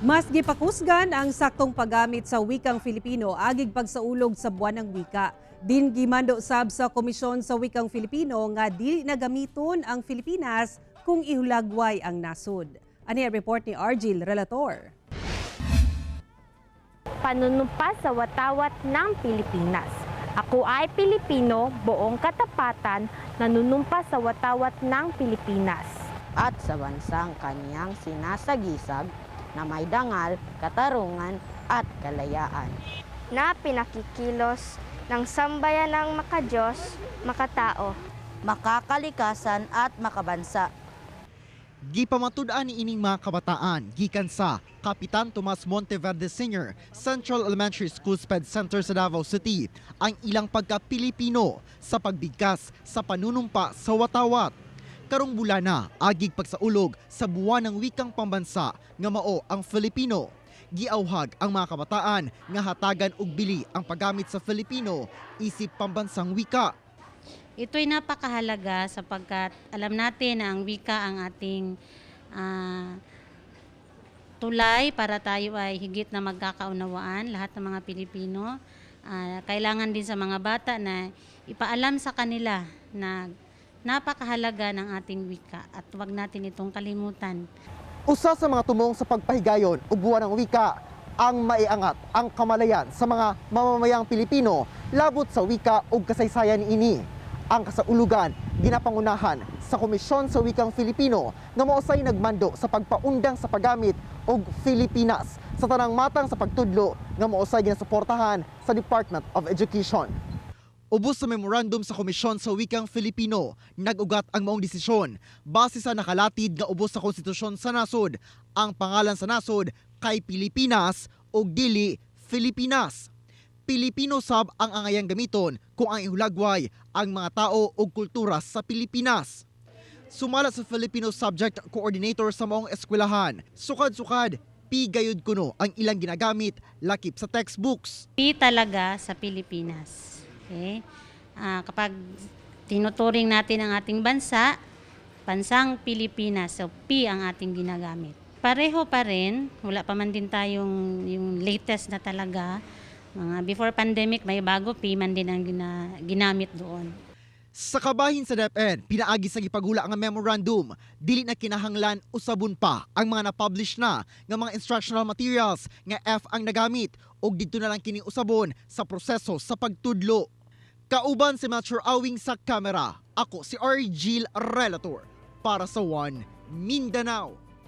Mas gipakusgan ang saktong paggamit sa wikang Filipino agig pagsaulog sa Buwan ng Wika. Din gimando sab sa Komisyon sa Wikang Filipino nga dili na gamiton ang Filipinas kung ihulagway ang nasod. Ani ang report ni Argil Relator. Panunumpa sa watawat ng Pilipinas. Ako ay Pilipino, buong katapatan, nanunumpa sa watawat ng Pilipinas. At sa bansang kaniyang sinasagisag na may dangal, katarungan at kalayaan. Na pinakikilos ng sambayanang makadiyos, makatao, makakalikasan at makabansa. Gipamatud-an ni ining mga kabataan gikan sa Kapitan Tomas Monteverde Sr. Central Elementary School SPED Center sa Davao City ang ilang pagka-Pilipino sa pagbigkas sa panunumpa sa watawat. Karong bulana, agig pagsaulog sa Buwan ng Wikang Pambansa nga mao ang Filipino. Giawhag ang mga kabataan nga hatagan og bili ang paggamit sa Filipino isip pambansang wika. Ito'y napakahalaga sapagkat alam natin na ang wika ang ating tulay para tayo ay higit na magkakaunawaan, lahat ng mga Pilipino. Kailangan din sa mga bata na ipaalam sa kanila na napakahalaga ng ating wika at huwag natin itong kalimutan. Usa sa mga tumong sa pagpahigayon ug Buwan ng Wika ang maiangat ang kamalayan sa mga mamamayang Pilipino labot sa wika ug kasaysayan niini. Ang kasaulugan ginapangunahan sa Komisyon sa Wikang Filipino nga mausay nagmando sa pagpaundang sa paggamit og Filipinas sa tanang matang sa pagtudlo nga mausay ginasuportahan sa Department of Education. Ubos sa memorandum sa Komisyon sa Wikang Filipino, nag-ugat ang maong desisyon base sa nakalatid nga ubos sa konstitusyon sa nasod, ang pangalan sa nasod kay Pilipinas ug dili Filipinas. Pilipino sab ang angayang gamiton kung ang ihulagway ang mga tao ug kultura sa Pilipinas. Sumala sa Filipino Subject Coordinator sa maong eskwelahan, sukad-sukad, P gayud kuno ang ilang ginagamit lakip sa textbooks. P talaga sa Pilipinas. Okay? Kapag tinuturing natin ang ating bansa, bansang Pilipinas, so P ang ating ginagamit. Pareho pa rin, wala pa man din tayong yung latest na talaga. Mga before pandemic, may bago, P man din ang ginamit doon. Sa kabahin sa DepEd, pinaagi sa gipagula ang memorandum, dili na kinahanglan usabon pa ang mga na-publish na nga mga instructional materials nga F ang nagamit ug didto na lang kini usabon sa proseso sa pagtudlo. Kauban si Melchor Awing sa kamera, ako si Argil Relator para sa One Mindanao.